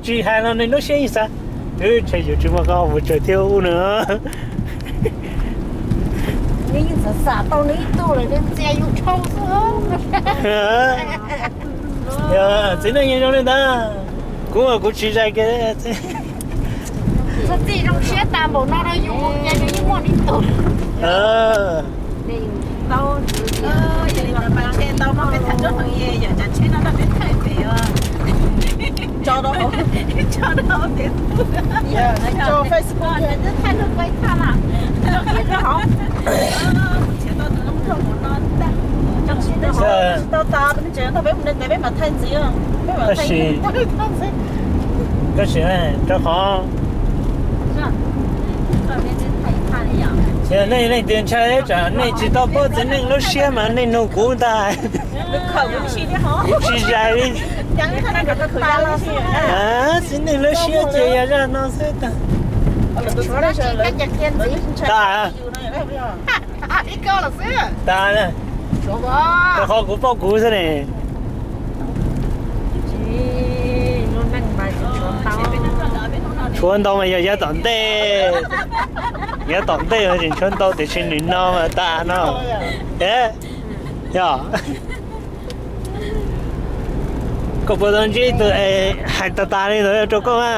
Tsis hais no nws lub siab yeej xav, twb ntshe yus tsis muaj qab hau mus tsev thiab ub no. Nws yeej xav xav tau nws ib tug lawm, nws ntxias yus dhau xwb. Txiv neej yeej zoo li ntawd, kuv kuv tsis zais kiag. Txhob txij zoo siab tas npaum no rau yus, ces nws yeej muaj nws tus. Tau, tau, peb tham tub hau, yawm tsav tsheb no rau peb thaij pem os. Tso rau, tso rau pem, tso Facebook, twb thaij lub peb tham na. Tso kiag rau hauv. Tsis tau tus zoo nraug mus no tag. Tso kiag rau hauv, tsis tau tas, peb tseem nrog peb mus ntev peb mam thaij ntxiv. Peb mam thaij ntxiv. Tab sis rau qhov nej leej twg ntshai tsam nej tsis tau paub txiv neej lub siab mas nej nug kuv ntag. Kuv tsis zais li. Txiv neej lub siab ces yog zaj no xwb tag. Tas, tas, rau qhov kuv paub kuv xwb ne. Tshuav ntau mas yog yav tom ntej, yav tom ntej tseem tshuav ntau tiam sis nim no mas tas no. Yog koj puas tau ntsib tus hais tas tas li ntawd rau koj mas?